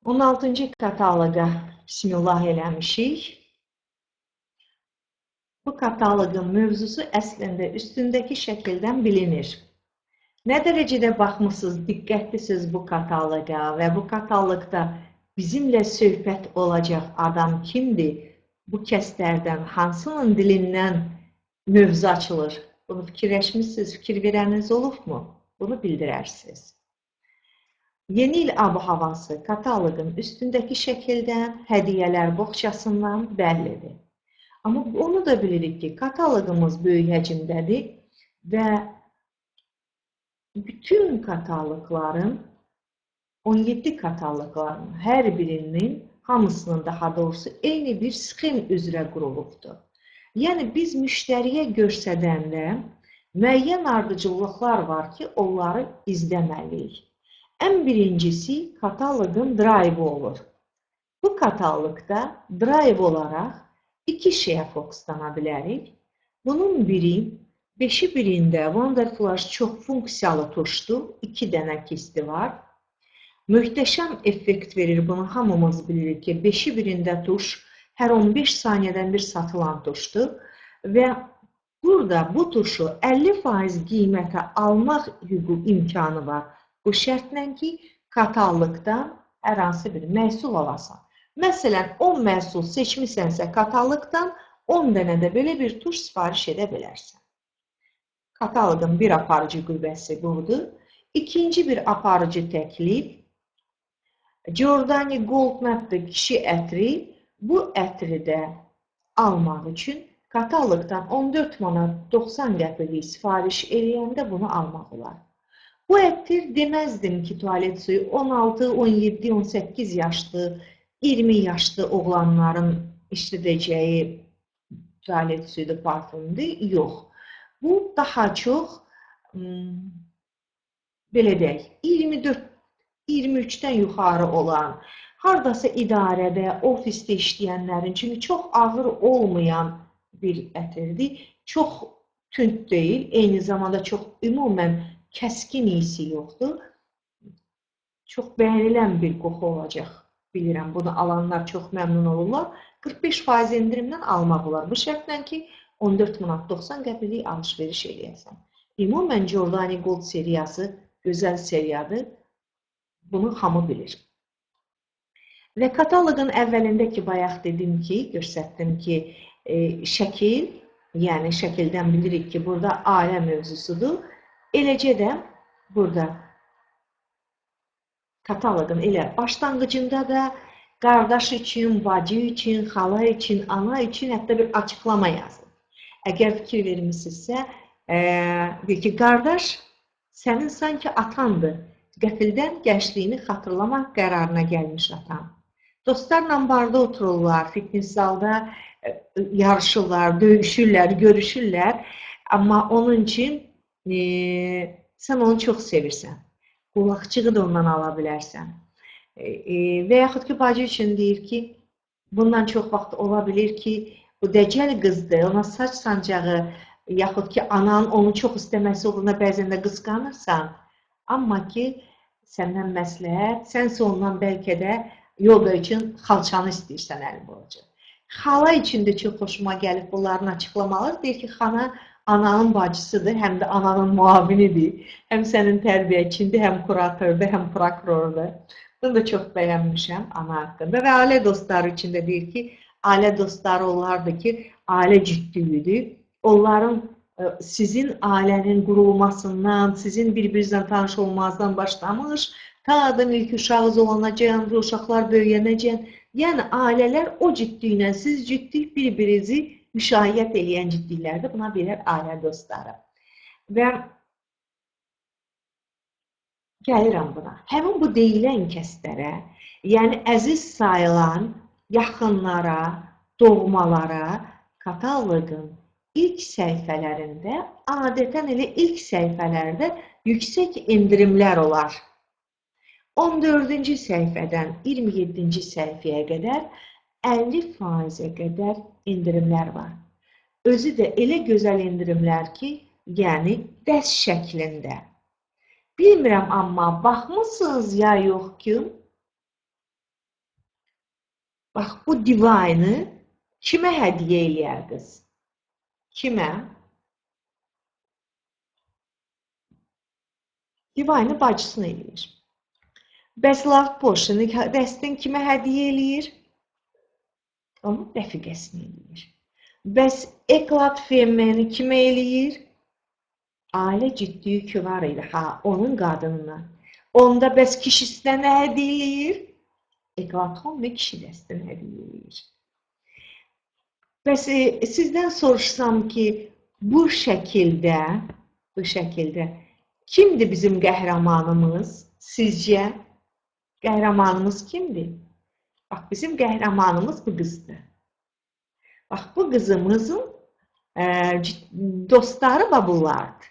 16-cı kataloqa bismillah eləmişik. Bu kataloqun mövzusu əslində üstündəki şəkildən bilinir. Nə dərəcədə baxmısınız, diqqətlisiniz bu kataloqa və bu kataloqda bizimlə söhbət olacaq adam kimdir? Bu kəslərdən hansının dilindən mövzu açılır? Bunu fikirləşmişsiniz, fikir verəniniz olubmu? Bunu bildirərsiniz. Yeni il ab-havası kataloqun üstündəki şəkildən, hədiyyələr boğçasından bəllidir. Amma onu da bilirik ki, kataloqumuz böyük həcmdədir və bütün kataloqların, 17 kataloqların hər birinin, hamısının daha doğrusu eyni bir sxem üzrə qurulubdur. Yəni, biz müştəriyə göstərəndə müəyyən ardıcıllıqlar var ki, onları izləməliyik. Ən birincisi kataloqun drive olur. Bu kataloqda drive olaraq iki şeyə fokuslana bilərik. Bunun biri, 5-i birində Wonderflash çox funksiyalı tuşdur. 2 dənə kisti var. Möhtəşəm effekt verir, bunu hamımız bilirik ki, 5-i birində tuş hər 15 saniyədən bir satılan tuşdur və burada bu tuşu 50% qiymətə almaq hüquq imkanı var. Bu şərtlə ki, kataloqdan hər hansı bir məhsul alasan. Məsələn, 10 məhsul seçmisənsə kataloqdan 10 dənə də belə bir tuş sifariş edə bilərsən. Kataloqun bir aparıcı qüvvəsi budur. İkinci bir aparıcı təklif Giordani Gold Map'də kişi ətri. Bu ətri də almaq üçün kataloqdan 14 manat 90 qəpiklik sifariş eləyəndə bunu almaq olar. Bu ətir deməzdim ki, tualet suyu 16, 17, 18 yaşlı, 20 yaşlı oğlanların işlədəcəyi tualet suyudur, parfümdür. Yox. Bu daha çox, belə deyək, 24, 23-dən yuxarı olan, haradasa idarədə, ofisdə işləyənlərin, çünki çox ağır olmayan bir ətirdir, çox tünd deyil, eyni zamanda çox ümumən kəskin iyisi yoxdur. Çox bəyənilən bir qoxu olacaq. Bilirəm, bunu alanlar çox məmnun olurlar. 45% endirimdən almaq olar. Bu şərtlə ki, 14 manat 90 qəpiklik alış-veriş eləyəsən. Ümumən Giordani Gold seriyası gözəl seriyadır. Bunu hamı bilir. Və kataloqun əvvəlində ki, bayaq dedim ki, göstərdim ki, şəkil, yəni şəkildən bilirik ki, burada ailə mövzusudur. Eləcə də burada kataloqun elə başlanğıcında da qardaş üçün, bacı üçün, xala üçün, ana üçün hətta bir açıqlama yazılır. Əgər fikir vermişsinizsə, deyir ki, qardaş sənin sanki atandır. Qəfildən gəncliyini xatırlamaq qərarına gəlmiş atan. Dostlarla barda otururlar, fitness zalda yarışırlar, döyüşürlər, görüşürlər. Amma onun üçün sən onu çox sevirsən. Qulaqçığı da ondan ala bilərsən. Və yaxud ki, bacı üçün deyir ki, bundan çox vaxt ola bilir ki, bu dəcəl qızdır, ona saç sancağı, yaxud ki, anan onu çox istəməsi olduğuna bəzən də qısqanırsan. Amma ki, səndən məsləhət, sənsə ondan bəlkə də yoga üçün xalçanı istəyirsən əl borcu. Xala üçün də çox xoşuma gəlib bunların açıqlamaları. Deyir ki, xana ananın bacısıdır, həm də ananın müavinidir. Həm sənin tərbiyəçindir, həm kuratordur, həm prokurordur. Bunu da çox bəyənmişəm ana haqqında. Və ailə dostları üçün də deyir ki, ailə dostları onlardır ki, ailə cütlüyüdür. Onların sizin ailənin qurulmasından, sizin bir-birinizlə tanış olmazdan başlamış, ta adam ilk uşağınız olanacaq, uşaqlar böyüyənəcək. Yəni, ailələr o ciddiliklə, siz ciddi bir-birinizi müşayiət eləyən ciddiliklərdir. Buna deyirlər ailə dostları. Və gəlirəm buna. Həmin bu deyilən kəslərə, yəni əziz sayılan yaxınlara, doğmalara kataloqun ilk səhifələrində, adətən elə ilk səhifələrdə yüksək endirimlər olar. 14-cü səhifədən 27-ci səhifəyə qədər 50%-ə qədər endirimlər var. Özü də elə gözəl endirimlər ki, yəni dəst şəklində. Bilmirəm, amma baxmısınız ya yox ki, Bax, bu Divine-ı kimə hədiyyə eləyərdiniz? Kimə? Divine-ı bacısına eləyir. Bəs Love Potion-ı dəstin kimə hədiyyə eləyir? Onun rəfiqəsinə eləyir. Bəs Eclat Femme-ni kimə eləyir? Ailə ciddi yükü var idi, ha, onun qadınına. Onda bəs kişisinə nə hədiyyə eləyir? Eclat Homme kişi dəstinə hədiyyə eləyir. Bəs sizdən soruşsam ki, bu şəkildə kimdir bizim qəhrəmanımız? Sizcə qəhrəmanımız kimdir? Bax, bizim qəhrəmanımız bu qızdır. Bax, bu qızımızın dostları və bunlardır.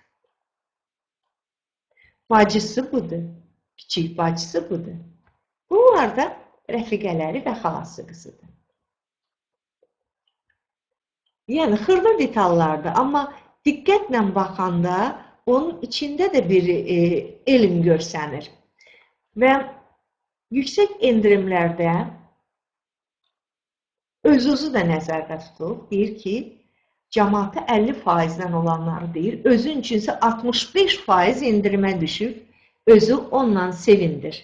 Bacısı budur. Kiçik bacısı budur. Bunlar da rəfiqələri və xalası qızıdır. Yəni, xırda detallardır, amma diqqətlə baxanda onun içində də bir elm görsənir. Və yüksək endirimlərdə öz-özü də nəzərdə tutub, deyir ki, cəmaatı 50%-dən olanları deyir, özün üçünsə 65% endirimə düşüb, özü onunla sevindir.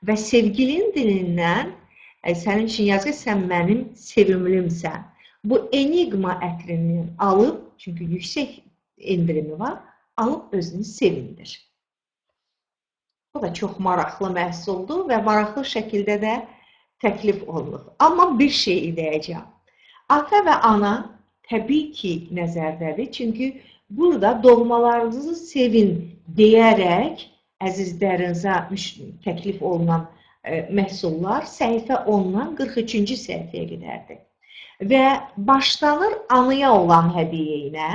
Və sevgilinin dilindən, sənin üçün yazır ki, sən mənim sevimlimsən. Bu enigma ətrini alıb, çünki yüksək endirimi var, alıb özünü sevindir. Bu da çox maraqlı məhsuldur və maraqlı şəkildə də təklif olunur. Amma bir şey deyəcəm. Ata və ana təbii ki, nəzərdədir. Çünki burada doğmalarınızı sevin deyərək əzizlərinizə təklif olunan məhsullar səhifə 10-dan 43-cü səhifəyə qədərdir. Və başlanır anaya olan hədiyyə ilə.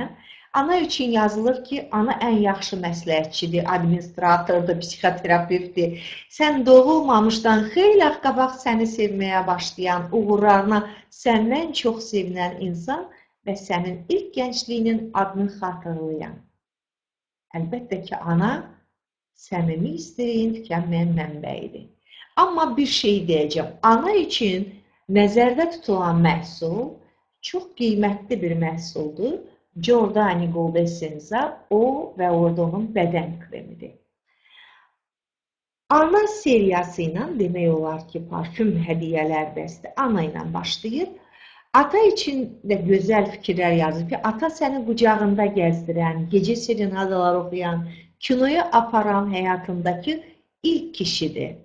Ana üçün yazılır ki, ana ən yaxşı məsləhətçidir, administratordur, psixoterapevtdir. Sən doğulmamışdan xeyli qabaq səni sevməyə başlayan, uğurlarına səndən çox sevinən insan və sənin ilk gəncliyinin adını xatırlayan. Əlbəttə ki, ana səmimi istəyin tükənməyən mənbəyidir. Amma bir şey deyəcəm. Ana üçün nəzərdə tutulan məhsul çox qiymətli bir məhsuldur. Giordani Gold Essenza, o və orada onun bədən kremidir. Ana seriyası ilə demək olar ki, parfüm hədiyyələr dəsti ana ilə başlayır. Ata üçün də gözəl fikirlər yazır ki, ata səni qucağında gəzdirən, gecə serenadalar oxuyan, kinoya aparan həyatındakı ilk kişidir.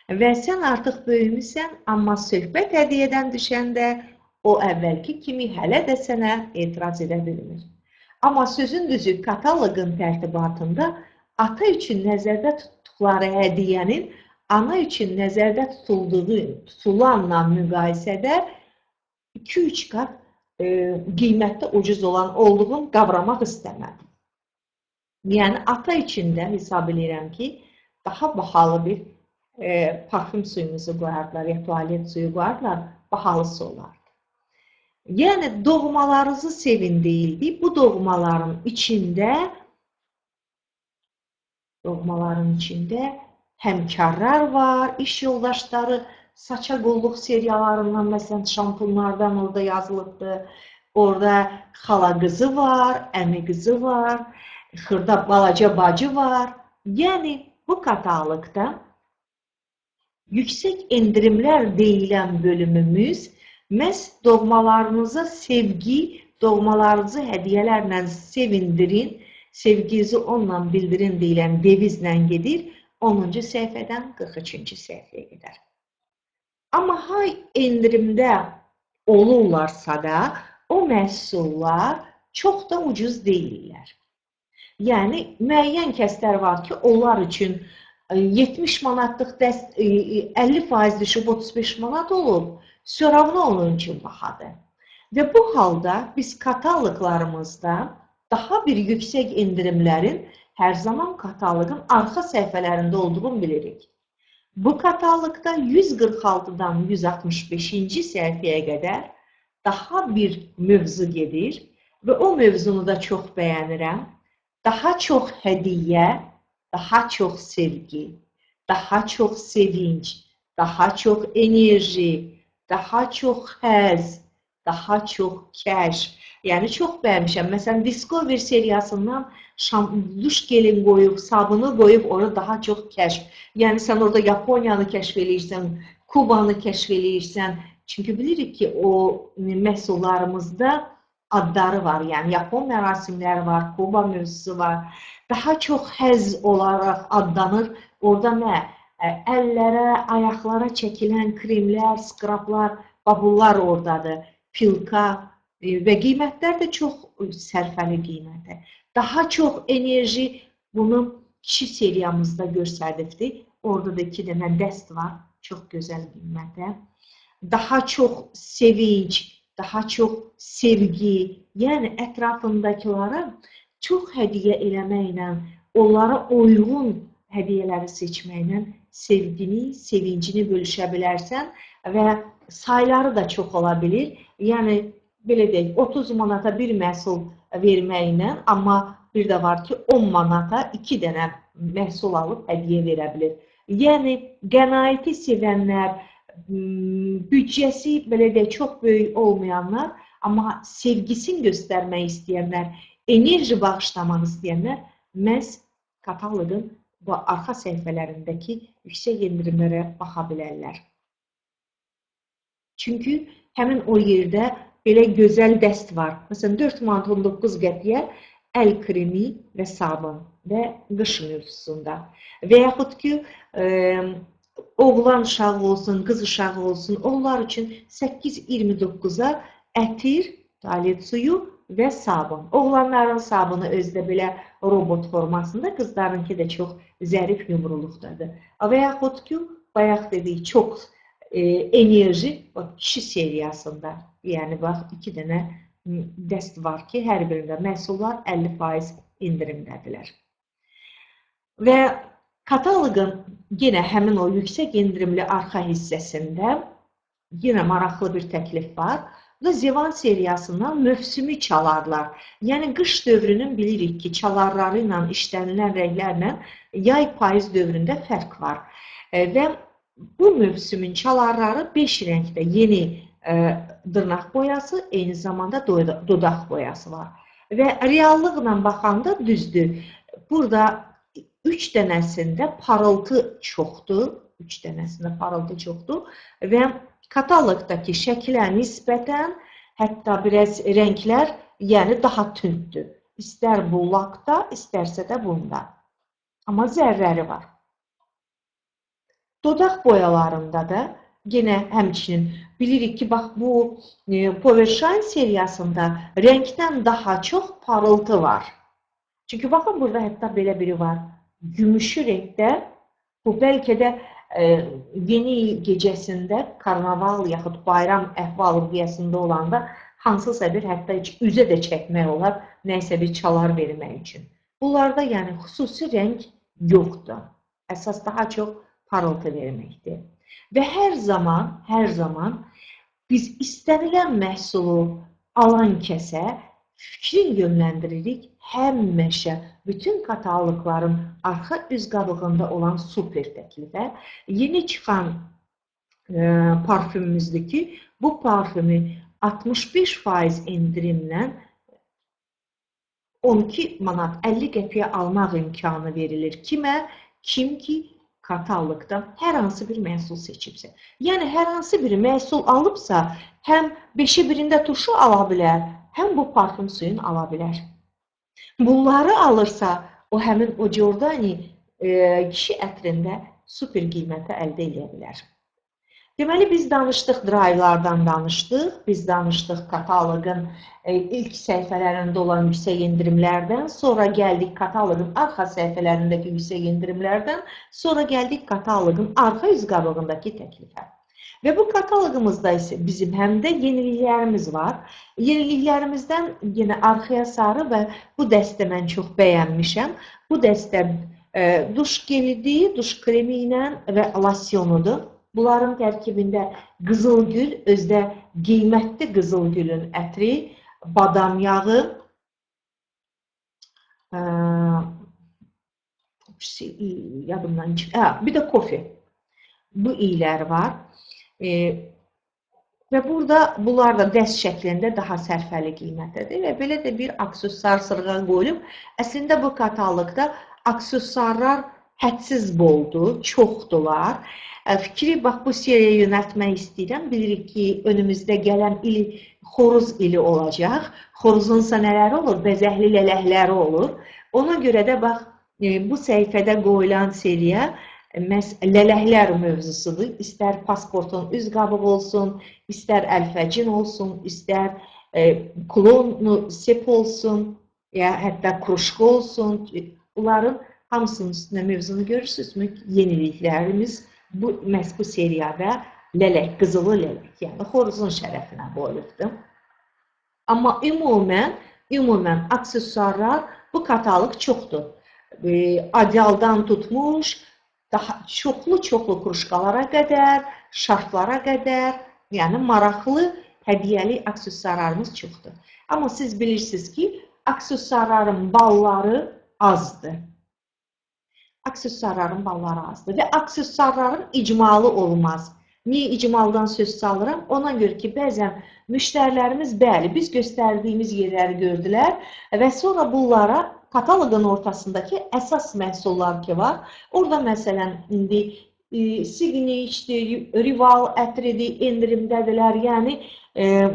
Və sən artıq böyümüsən, amma söhbət hədiyyədən düşəndə o əvvəlki kimi hələ də sənə etiraz edə bilmir. Amma sözün düzü, kataloqun tərtibatında ata üçün nəzərdə tutduqları hədiyyənin ana üçün nəzərdə tutulanla müqayisədə 2-3 qat qiymətdə ucuz olan olduğunu qavramaq istəmədim. Yəni, ata üçün də hesab edirəm ki, daha bahalı bir parfüm suyumuzu qoyardılar, ya tualet suyu qoyardılar, bahalısı olardı. Yəni, doğmalarınızı sevin deyildi. Bu doğmaların içində həmkarlar var, iş yoldaşları, saça qulluq seriyalarından, məsələn, şampunlardan orada yazılıbdır. Orada xala qızı var, əmi qızı var, xırda balaca bacı var. Yəni, bu kataloqda yüksək endirimlər deyilən bölümümüz məhz doğmalarınıza sevgi, doğmalarınızı hədiyyələrlə sevindirin, sevginizi onunla bildirin deyilən devizlə gedir 10-cu səhifədən 43-cü səhifəyə qədər. Amma hay endirimdə olurlarsa da o məhsullar çox da ucuz deyillər. Yəni, müəyyən kəslər var ki, onlar üçün 70 manatlıq dəst 50% düşüb 35 manat olub, soravlı onun üçün bahadır. Və bu halda biz kataloqlarımızda daha bir yüksək endirimlərin hər zaman kataloqun arxa səhifələrində olduğunu bilirik. Bu kataloqda 146-dan 165-ci səhifəyə qədər daha bir mövzu gedir və o mövzunu da çox bəyənirəm. Daha çox hədiyyə, daha çox sevgi, daha çox sevinç, daha çox enerji, Daha çox həz, daha çox kəşf. Yəni çox bəyənmişəm. Məsələn, Discover seriyasından duş gelin qoyub, sabunu qoyub, orada daha çox kəşf. Yəni sən orada Yaponiyanı kəşf eləyirsən, Kubanı kəşf eləyirsən. Çünki bilirik ki, o məhsullarımızda adları var. Yəni Yapon mərasimləri var, Kuba mövzusu var. Daha çox həz olaraq adlanır. Orada nə? Əllərə, ayaqlara çəkilən kremlər, skraplar, bunlar oradadır. Pilka və qiymətlər də çox sərfəli qiymətə. Daha çox enerji bunu kişi seriyamızda göstəribdir. Orada da 2 dənə dəst var, çox gözəl qiymətə. Daha çox sevinç, daha çox sevgi, yəni ətrafındakılara çox hədiyyə eləməklə, onlara uyğun hədiyyələri seçməklə sevgini, sevincini bölüşə bilərsən və sayları da çox ola bilir. Yəni, belə deyək, 30 manata bir məhsul verməklə, amma bir də var ki, 10 manata 2 dənə məhsul alıb hədiyyə verə bilir. Yəni, qənaəti sevənlər, büdcəsi, belə deyək, çox böyük olmayanlar, amma sevgisini göstərmək istəyənlər, enerji bağışlamaq istəyənlər məhz kataloqun bu arxa səhifələrindəki yüksək endirimlərə baxa bilərlər. Çünki həmin o yerdə belə gözəl dəst var. Məsələn, 4 manat 19 qəpiyə əl kremi və sabun və qış mövzusunda. Və yaxud ki, oğlan uşağı olsun, qız uşağı olsun, onlar üçün 8,29-a ətir, tualet suyu və sabun. Oğlanların sabunu özü də belə robot formasında, qızlarınki də çox zərif yumruluqdadır. Və yaxud ki, bayaq dedik, çox enerji bax, kişi seriyasında, yəni bax, 2 dənə dəst var ki, hər birində məhsullar 50% endirimdədirlər. Və kataloqun yenə həmin o yüksək endirimli arxa hissəsində yenə maraqlı bir təklif var. Bu da Zevan seriyasından mövsümi çalarlar. Yəni qış dövrünün bilirik ki, çalarları ilə, işlənilən rənglərlə yay-payız dövründə fərq var. Və bu mövsümün çalarları 5 rəngdə yeni dırnaq boyası, eyni zamanda dodaq boyası var. Və reallıqla baxanda düzdür. Burada 3 dənəsində parıltı çoxdur. 3 dənəsində parıltı çoxdur və kataloqdakı şəkilə nisbətən hətta biraz rənglər, yəni daha tünddür. İstər bu lakda, istərsə də bunda. Amma zərrəri var. Dodaq boyalarında da yenə həmçinin bilirik ki, bax bu Power Shine seriyasında rəngdən daha çox parıltı var. Çünki baxın burada hətta belə biri var. Gümüşü rəngdə, bu bəlkə də yeni il gecəsində karnaval yaxud bayram əhval-ruhiyyəsində olanda hansısa bir, hətta heç üzə də çəkmək olar, nəyisə bir çalar vermək üçün. Bunlarda yəni xüsusi rəng yoxdur. Əsas daha çox parıltı verməkdir. Və hər zaman biz istənilən məhsulu alan kəsə fikrin yönləndiririk həmişə bütün kataloqların arxa üz qabığında olan super təklifə. Yeni çıxan parfümümüzdür ki, bu parfümü 65% endirimlə 12 manat 50 qəpiyə almaq imkanı verilir. Kimə? Kim ki kataloqdan hər hansı bir məhsul seçibsə. Yəni, hər hansı bir məhsul alıbsa, həm 5-i birində turşu ala bilər, həm bu parfüm suyunu ala bilər. Bunları alırsa, o həmin o Giordani kişi ətrində super qiymətə əldə edə bilər. Deməli, biz danışdıq, drive'lardan danışdıq, biz danışdıq kataloqun ilk səhifələrində olan yüksək endirimlərdən, sonra gəldik kataloqun arxa səhifələrindəki yüksək endirimlərdən, sonra gəldik kataloqun arxa üz qabığındakı təklifə. Və bu kataloqumuzda isə bizim həm də yeniliklərimiz var. Yeniliklərimizdən yenə arxaya sarı və bu dəstə mən çox bəyənmişəm. Bu dəstə duş gelidir, duş kremi ilə və losyonudur. Bunların tərkibində qızılgül, özdə qiymətli qızılgülün ətri, badam yağı, yadımdan çıxır, bir də kofe. Bu iylər var. Və burada bunlar da dəst şəklində daha sərfəli qiymətədir və belə də bir aksesuar sırğa qoyulub. Əslində bu kataloqda aksesuarlar hədsiz boldur, çoxdular. Fikri bax bu seriyaya yönəltmək istəyirəm. Bilirik ki, önümüzdə gələn il xoruz ili olacaq. Xoruzunsa nələri olur? Bəzəkli lələkləri olur. Ona görə də bax bu səhifədə qoyulan seriya məhz lələklər mövzusudur. İstər pasportun üz qabığı olsun, istər əlfəcin olsun, istər klonu sep olsun, ya hətta kruşka olsun. Bunların hamısının üstünə mövzunu görürsünüzmü? Yeniliklərimiz bu məhz bu seriyada lələk, qızılı lələk, yəni xoruzun şərəfinə qoyulubdur. Amma ümumən aksesuarlar bu kataloq çoxdur. Adyaldan tutmuş, daha çoxlu-çoxlu kruşkalara qədər, şarflara qədər, yəni maraqlı hədiyyəli aksesuarlarımız çoxdur. Amma siz bilirsiniz ki, aksesuarların balları azdır. Aksesuarların balları azdır və aksesuarların icmalı olmaz. Niyə icmaldan söz salıram? Ona görə ki, bəzən müştərilərimiz, bəli, biz göstərdiyimiz yerləri gördülər və sonra bunlara kataloqun ortasındakı əsas məhsullar ki var. Orada məsələn, indi Signature, Rival ətridir, endirimdədirlər. Yəni,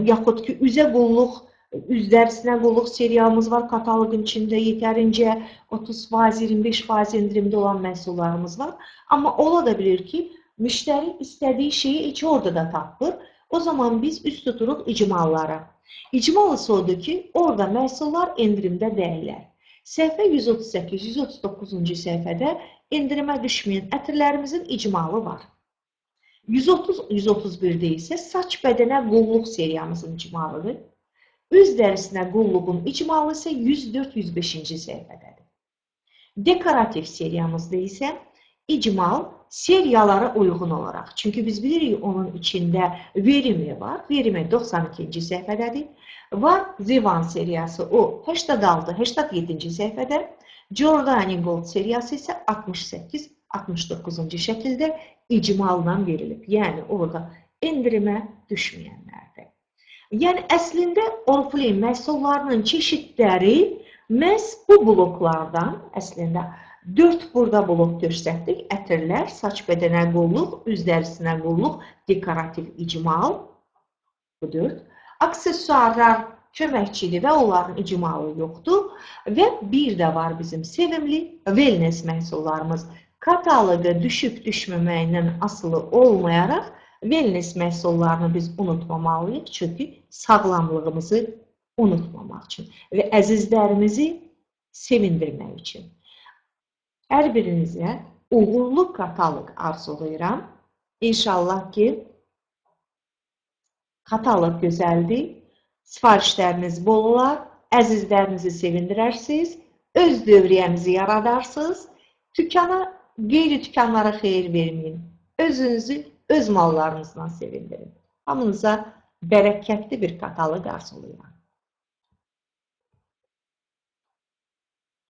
yaxud ki, üzə qulluq, üz dərisinə qulluq seriyamız var. Kataloqun içində yetərincə 30%, 25% endirimdə olan məhsullarımız var. Amma ola da bilir ki, müştəri istədiyi şeyi heç orada da tapmır. O zaman biz üst tuturuq icmallara. İcmal isə odur ki, orada məhsullar endirimdə deyirlər. Səhifə 138, 139-cu səhifədə endirimə düşməyən ətirlərimizin icmalı var. 130, 131-də isə saç bədənə qulluq seriyamızın icmalıdır. Üz dərisinə qulluğun icmalı isə 104, 105-ci səhifədədir. Dekorativ seriyamızda isə icmal seriyalara uyğun olaraq. Çünki biz bilirik onun içində verimi var. Verimi 92-ci səhifədədir. Var Zivan seriyası o 86, 87-ci səhifədə. Giordani Gold seriyası isə 68, 69-cu şəkildə icmalla verilib. Yəni orada endirimə düşməyənlərdir. Yəni əslində Oriflame məhsullarının çeşidləri məhz bu bloklardan əslində 4 burada blok göstərdik. Ətirlər, saç bədənə qulluq, üz dərisinə qulluq, dekorativ icmal. Bu 4. Aksesuarlar köməkçidir və onların icmalı yoxdur. Və bir də var bizim sevimli wellness məhsullarımız. Kataloqa düşüb düşməməyindən asılı olmayaraq wellness məhsullarını biz unutmamalıyıq. Çünki sağlamlığımızı unutmamaq üçün və əzizlərimizi sevindirmək üçün. Hər birinizə uğurlu kataloq arzulayıram. İnşallah ki, kataloq gözəldir, sifarişləriniz bol olar, əzizlərinizi sevindirərsiniz, öz dövriyyənizi yaradarsınız, tükana, qeyri-tükanlara xeyir verməyin, özünüzü öz mallarınızdan sevindirin. Hamınıza bərəkətli bir kataloq arzulayıram.